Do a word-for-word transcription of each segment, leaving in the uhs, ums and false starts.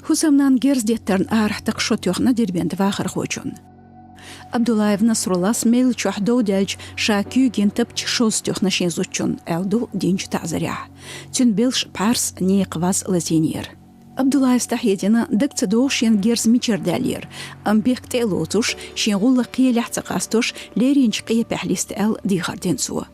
Хусамнан герз деттарна арахь такха шо тоьхна Дербента вахархочун. Абдулаев Насруллас мелла чохь дов даьлча ша куьйган тапча шозза тоьхна шен зудчун, аьлла ду динчу таӀзарехь. Цуьнан белш пхьарс, некха ваз лазийнера. Абдулаевс дӀахьедина, дага ца догӀу шена герз мичара даьллера, амма бехк тӀе а лоцуш, шен гӀуллакх кхелехь ца къастош, лерринчу къепехь листа аьлла дехар дина цо.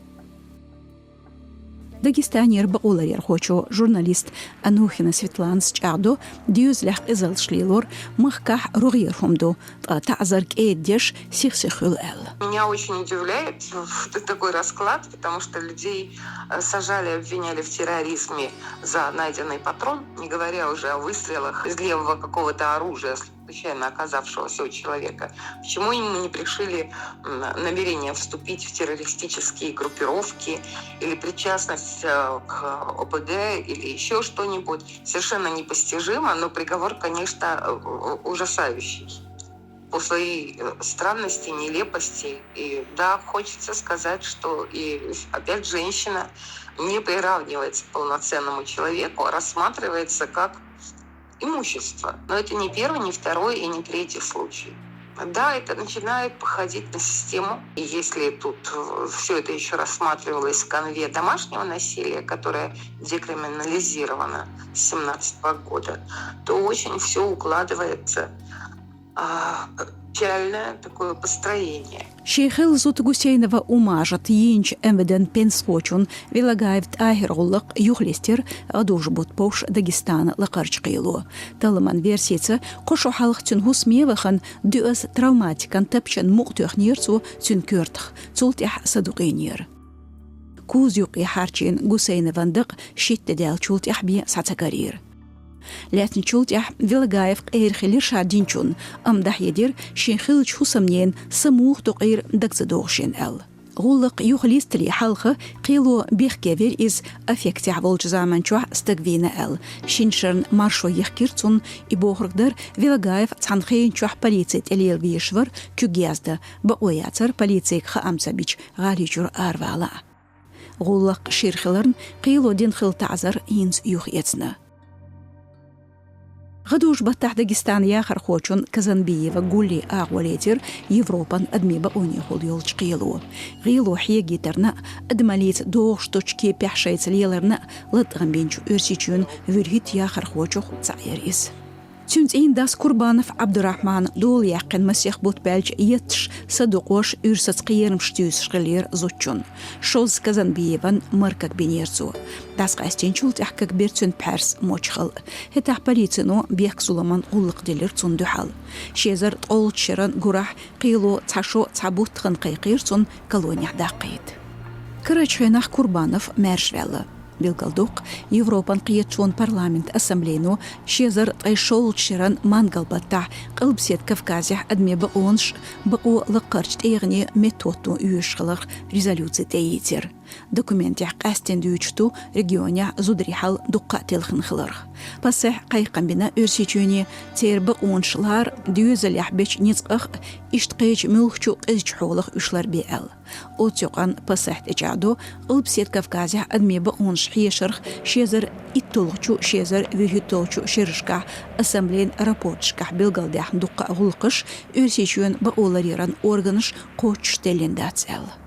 Дагестанера бакъоларъярхочо, журналист Анохина Светланас чӀагӀдо, доьзалехь къизаллаш лелор махкахь рогӀера хӀума ду, ткъа таӀзар кӀеда деш сих-сиха хуьлу аьлла. Меня очень удивляет вот такой расклад, потому что людей э, сажали, обвиняли в терроризме за найденный патрон, не говоря уже о выстрелах из левого какого-то оружия, случайно оказавшегося у человека. Почему ему не пришили м, намерение вступить в террористические группировки или причастность э, к ОПГ или еще что-нибудь? Совершенно непостижимо, но приговор, конечно, э, ужасающий по своей э, странности, нелепости. И да, хочется сказать, что и опять женщина не приравнивается к полноценному человеку, а рассматривается как имущество. Но это не первый, не второй и не третий случай. Да, это начинает походить на систему. И если тут все это еще рассматривалось в канве домашнего насилия, которое декриминализировано с семнадцатого года, то очень все укладывается а, печальное такое построение. Шен хилла зуда Гусейнова Умажат йийначу МВД-н пенсхочун Велагаев ТӀахӀиран гӀуллакх юхалистира гӀадужу-бутт бовш Дагестана лакхарчу кхело. Талламан версица, кхо шо хьалха цуьнан хӀусаме а вахана, доьазза травматикан тапчан мукъа тоьхнера цо цуьнан коьртах, цул тӀаьхьа садукъийнера. Куза юккъе хьарчийна Гусейнован дакъа шийтта де даьллачул тӀаьхьа бен схьа ца карийра. Лаьцначул тӀаьхьа Велагаев къера хилира ша динчунна, амма дӀахьедира, шен хиллачу хӀусамненан са муха докъийра дага ца догӀу шена аьлла. ГӀуллакх юхалистале хьалха кхело бехке вира иза, аффектехь волчу заманчохь стаг вийна аьлла. Шина шарна маршо йихкира цунна, и бохург дара, Велагаев цхьана хенан чохь полици тӀе лела везаш вара, куьг яздан, бакъо яцара полицига хаам ца бича гӀали чуьра аравала. ГӀуллакх шира хиларна, кхело дина хилла таӀзар хӀинца юхаэцна. ГӀадужу-баттахь Дагестана яхархочун Казанбиева Гуллин агӀо лецира Европан адамийн бакъонехула йолчу кхело. ГӀело хьегийтарна а, адамаллица догӀуш долчу кепехь шайца леларна а латкъам бинчу Оьрсийчоьнан вуьрхӀитта яхархочух цхьаъ яра иза. Цуьнан цӀийнан дас Курбанов Ӏабдурахьман дола яьккхина масех бутт баьлча етташ садукъош уьрсаца кхерамаш туьйсуш хиллера зудчунна. Шозза Казанбиеван мара каг бинера цо. ДӀасакъаьстинчул тӀаьхьа каг бира цуьнан пхьаьрс, мочхал а. ХӀетахь полицино бехк-зуламан гӀуллакх диллира цунна дуьхьал. Ши эзар ткъолгӀачу шеран гурахь кхело цхьа шо, цхьа бутт хан кхайкхийра цунна колонехь даккхийта. Карарчу хенахь Курбанов маьрша ваьлла. Билгалдоккху, Европан кхеташонан парламентан ассамблейно ши эзар ткъе шолгӀачу шеран мангал-баттахь Къилбаседа Кавказехь адамийн бакъонаш а, бакъо лакхарчу тӀегӀане меттахӀотто оьшуш хиларх резолюци тӀеийцира. Документехь къаьсттина дуьйцуш ду регионехь зударийн хьал дуккха а телхина хиларх. Пасехь кхайкхам бина Оьрсийчоьне, церан бакъонаш лара доьзалехь бечу ницкъах а, иштта кхечу муьлххачу къизачу хьолах уьш ларбе аьлла. Оццу юкъанна пасехь тӀечӀагӀдо Къилбаседа Кавказехь адамийн бакъонаш хьешарх ши эзар итталгӀачу, ши эзар вуьрхӀитталгӀачу шерашкахь ассамблейн рапорташкахь билгалдаьхна дуккха а гӀуллакхаш, Оьрсийчоьнан бакъоларъяран органаш кхоччуш теллина дац аьлла.